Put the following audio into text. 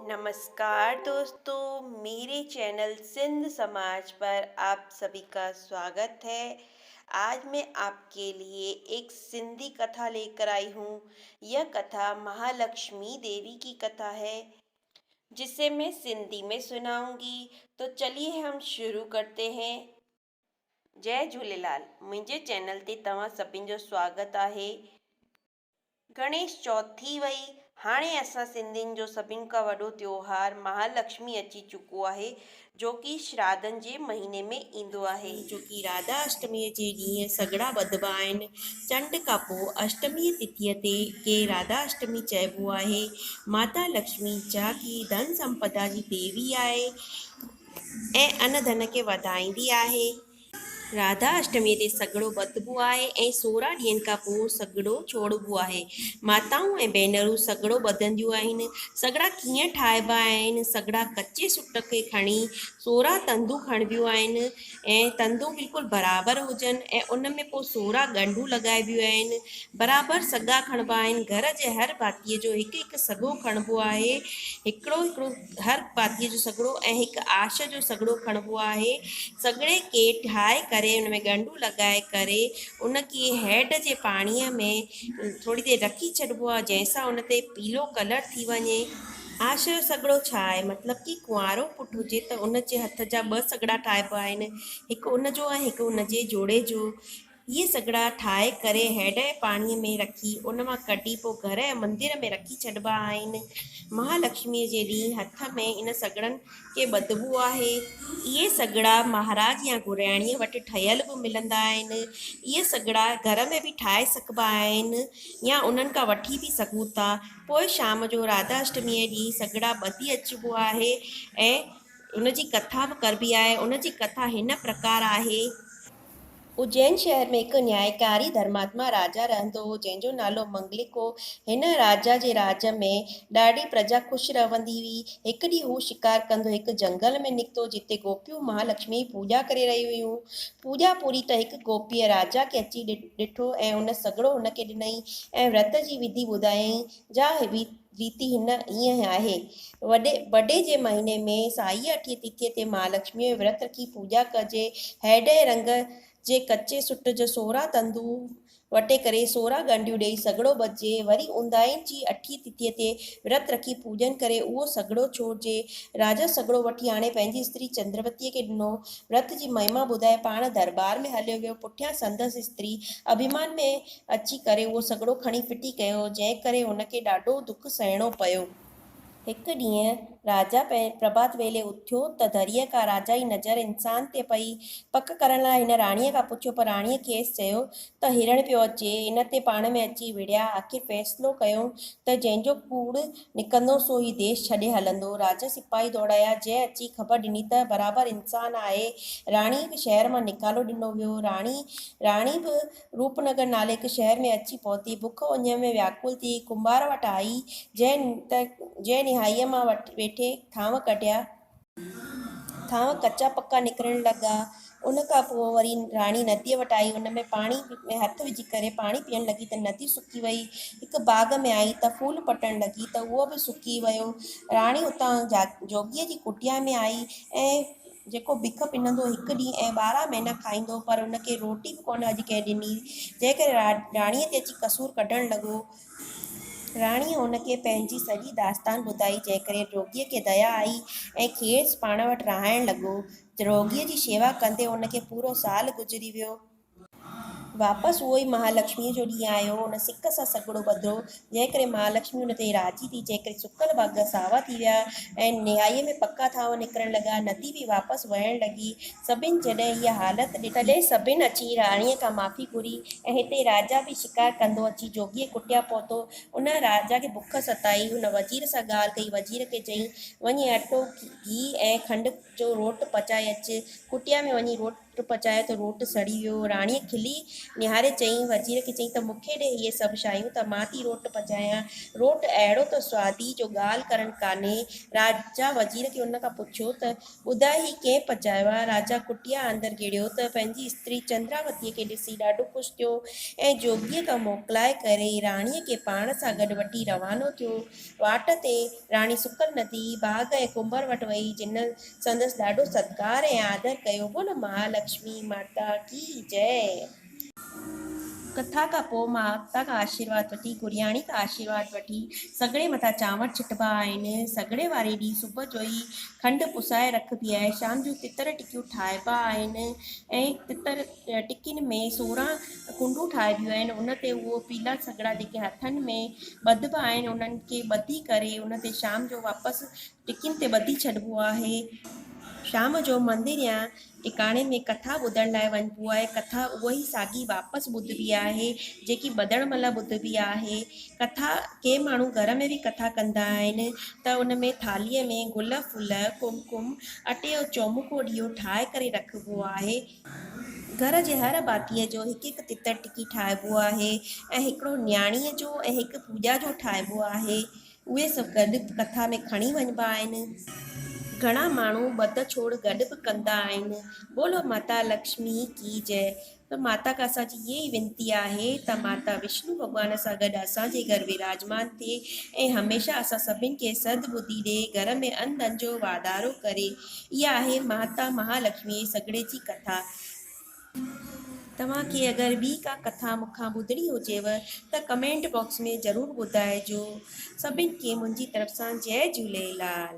नमस्कार दोस्तों, मेरे चैनल सिंध समाज पर आप सभी का स्वागत है। आज मैं आपके लिए एक सिंधी कथा लेकर आई हूँ। यह कथा महालक्ष्मी देवी की कथा है, जिसे मैं सिंधी में सुनाऊंगी। तो चलिए हम शुरू करते हैं। जय झूलेलाल। मुंहिंजे चैनल ते तव्हां सभिनी जो स्वागत आहे। गणेश चौथ थी वई، هاڻي اسان سنڌين جو سڀن کان وڏو تيوهار مهالڪشمي اچي چڪو آهي، جو ڪي شراڌن جي مهيني ۾ ايندو آهي. جو ڪي راڌا اشٽميء جي ڏينهن سڳڙا ٻڌبا آهن. چنڊ کان پوء اشٽميء تٿيء تي کي راڌا اشٽمي چئبو آهي. ماتا لڪشمي جا ڪي ڌن سمپدا جي ديوي آهي ۽ ان ڌن کي وڌائيندي آهي. راڌا اشٽميء تي سڳڙو ٻڌبو آهي ۽ 16 ڏينهن کان پوء سڳڙو ڇوڙبو آهي. ماتائون ۽ ڀينرون سڳڙو ٻڌنديون آهن. سڳڙا ڪيئن ٺاهبا آهن؟ سڳڙا ڪچي سٽ کي کڻي 16 تندون کڻبيون آهن ۽ تندون بلڪل برابر هجن ۽ ان ۾ پوء 16 ڳنڍون لڳائبيون آهن. برابر سڳا کڻبا آهن. گهر جي هر ڀاتيء جو هڪ هڪ سڳو کڻبو آهي. هڪڙو هڪڙو هر ڀاتيء جو سڳڙو ۽ هڪ آش جو سڳڙو کڻبو آهي. سڳڙي کي ٺاهي ڪري ان ۾ ڳنڍون لڳائي ڪري ان کي هيڊ جي پاڻيء ۾ ٿوري دير رکي ڇڏبو آهي جنهن سان ان تي پيلو ڪلر ٿي وڃي. آش جو سڳڙو ڇا آهي؟ مطلب ڪي ڪنوارو پٽ هجي ته ان جي هٿ جا ٻه سڳڙا ٺاهبا آهن، هڪ ان جو ۽ هڪ ان جي جوڙي جو. اهي سڳڙا ٺاهي ڪري هيڊ ۽ پاڻيء ۾ رکي ان مان ڪڍي پوء گهر ۽ مندر ۾ رکي ڇڏبا آهن. مهالڪشميء جي ڏينهن هٿ ۾ ان سڳڙن کي ٻڌبو آهي. اهي سڳڙا مهاراج يا گهرياڻيء وٽ ٺهيل به ملندا آهن. اهي سڳڙا گهر ۾ به ٺاهي سگهبا آهن يا انهن کان وٺي به سگهون ٿا. پوء شام جو راڌا اشٽميء ڏينهن سڳڙا ٻڌي اچبو آهي ۽ ان جي ڪٿا به ڪربي آهي. ان جي ڪٿا هن پرڪار آهي. اجين شهر ۾ هڪ نيائڪاري ڌرماتما راجا رهندو هو، جنهن جو نالو منگلڪ هو. هن راجا جي راڄ ۾ ڏاڍي پرجا خوش رهندي هئي. هڪ ڏينهن هو شڪار ڪندو هڪ جهنگل ۾ نڪتو، جتي گوپيون مهالڪشميء جي پوڄا ڪري رهيون هيون. پوڄا پوري ته هڪ گوپيء راجا کي اچي ڏٺو ۽ ان سڳڙو هن کي ڏنائين ۽ ورت جي وڌي ٻڌايائين، جا ريتي هن ائين آهي. وڏي بڊي جي مهيني ۾ سائيء اٺين تٿيء تي مهالڪشميء جو ورت رکي پوڄا ڪجي. هيڊ ۽ رنگ جي ڪچي سٽ جو 16 تندون وٽي ڪري 16 ڳنڍيون ڏيئي سڳڙو ٻڌجي. وري اونداهين جي اٺين تٿيء تي ورت رکي پوڄن ڪري اهو سڳڙو ڇوڙجي. راجا سڳڙو وٺي آڻي پنهنجي استري چندروتيء کي ڏنو. ورت جي مهما ٻڌائي پاڻ درٻار ۾ هليو ويو. پٺيان سندس استري اڀيمان ۾ اچي ڪري اهو سڳڙو کڻي ڦٽي ڪيو، جنهن ڪري هن کي ڏاڍو دک سهڻو پيو. هڪ ڏينهن راجا پرڀات ويلي اٿيو ته دريء کان راجا جي نظر انسان تي پئي. پڪ ڪرڻ لاء هن راڻيء کان پڇيو، پر راڻيء کيس چيو ته هرڻ پيو اچي. ان تي پاڻ ۾ اچي وڙهيا. آخر فيصلو ڪيائون ته جنهن جو ڪوڙ نڪرندو سو هي ديش ڇڏي هلندو. راجا سپاهي ڊوڙايا، جنهن اچي خبر ڏني ته برابر انسان آهي. راڻيء کي شهر مان نيڪالو ڏنو ويو. راڻي به روپ نگر نالي هڪ شهر ۾ اچي پهتي. بک اڃ ۾ وياڪل ٿي ڪنڀار وٽ آئي، جنهن نهائيء مان ويٺي ٿانو ڪڍيا. ٿانو ڪچا پڪا نڪرڻ لڳا. ان کان پوء وري راڻي نديء وٽ آئي. ان ۾ پاڻي ۾ هٿ وجهي ڪري پاڻي پيئڻ لڳي ته ندي سڪي وئي. هڪ باغ ۾ آئي ته ڦول پٽڻ لڳي ته اهو به سڪي ويو. راڻي اتان جوڳيء جي ڪٽيا ۾ آئي ۽ جيڪو بک پنندو هڪ ڏينهن ۽ 12 مهينا کائيندو، پر هن کي روٽي به ڪونه اڄ ڪنهن ڏني، جنهن ڪري راڻيء تي اچي قصور ڪڍڻ لڳو. راڻيء هن کي پنهنجي سڄي داستان ٻڌائي، جنهن ڪري روڳيء کي ديا آئي ۽ کيس پاڻ وٽ رهائڻ لڳو. روڳيء جي شيوا ڪندي هن کي پورو سال گذري ويو. واپس اهو ئي مهالڪشميء جو ڏينهن آيو. هن سڪ سان سڳڙو ٻڌو، جنهن ڪري مهالڪشمي هن تي راضي ٿي، جنهن ڪري سڪل باغ ساوا ٿي ويا ۽ نهائيء ۾ پڪا ٿانو نڪرڻ لڳا. ندي به واپس وهڻ لڳي. سڀن جڏهن هيء حالت ڏٺي. تڏهن سڀن اچي راڻيء کان معافي گهري ۽ هتي راجا به شڪار ڪندو اچي جوڳيء ڪٽيا پهتو. ان راجا کي بک ستائي. هن وزير سان ڳالهه ڪئي. وزير کي چيائين، وڃي اٽو، گيهه ۽ کنڊ جو روٽ پچائي اچ. ڪٽيا ۾ وڃي روٽ. روٽ پچايو ته روٽ سڙي ويو. راڻيء کلي نهاري چيائين، وزير کي چيائين ته مون کي ڏي اهي سڀ شيون ته مان ٿي روٽ پچايان. روٽ اهڙو ته سوادي جو ڳالهه ڪرڻ ڪانهي. راجا وزير کي ان کان پڇيو ته ٻڌاء هي ڪنهن پچايو آهي؟ راجا ڪٽيا اندر گهڙيو ته پنهنجي استري چندراوتيء کي ڏسي ڏاڍو خوش ٿيو ۽ جوڳيء کان موڪلائي ڪري راڻيء کي پاڻ سان گڏ وٺي روانو ٿيو. واٽ تي راڻي سڪل ندي، باغ ۽ ڪنڀر وٽ وئي، جن سندس ڏاڍو ستڪار ۽ آدر ڪيو. بولو مهالڪشمي ماتا ڪي جئه. ڪٿا کان پوء ماتا کان آشيرواد وٺي، گرياڻي کان آشيرواد وٺي، سڳڙي مٿان چانور ڇٽبا آهن. سڳڙي واري ڏينهن صبح جو ئي کنڊ پسائي رکبي آهي. شام جون تتر ٽڪيون ٺاهبا آهن ۽ تتر ٽڪين ۾ 16 ڪونڊون ٺاهبيون آهن. ان تي اهو پيلا سڳڙا جيڪي هٿن ۾ ٻڌبا آهن، انهن کي ٻڌي ڪري ان تي شام جو واپس ٽڪين تي ٻڌي ڇڏبو آهي. شام جو مندر يا ٽڪاڻي ۾ ڪٿا ٻڌڻ لاء وڃبو آهي. ڪٿا اها ئي ساڳي واپس ٻڌبي آهي، جيڪي ٻڌڻ مهل ٻڌبي آهي. ڪٿا ڪي ماڻهو گهر ۾ به ڪٿا ڪندا آهن ته ان ۾ ٿالهيء ۾ گل ڦل، ڪمڪم، اٽي جو چومکو ڏيئو ٺاهي ڪري رکبو آهي. گهر جي هر ڀاتيء جو هڪ هڪ تتر ٽڪي ٺاهبو آهي ۽ هڪڙو نياڻيء جو ۽ هڪ پوڄا جو ٺاهبو آهي. اهي سڀ گڏ ڪٿا ۾ کڻي وڃبا آهن. گهڻا ماڻهو ٻڌ ڇوڙ گڏ به ڪندا آهن. بولو ماتا لڪشمي ڪي جئه. ته ماتا کان اسان جي اها ئي وينتي آهي ته ماتا وشنو ڀڳوان سان گڏ اسان جي گهر وراجمان ٿئي ۽ هميشه اسان سڀن کي سد ٻڌي ڏي گهر ۾ ان ڌن جو واڌارو ڪري. اها آهي ماتا مهالڪشمي جي سڳڙي جي ڪٿا. توهان کي اگر ٻي ڪا ڪٿا مون کان ٻڌڻي هجيو ته ڪمينٽ باڪس ۾ ضرور ٻڌائجو. سڀن کي منهنجي طرف سان جئي جهوليلال.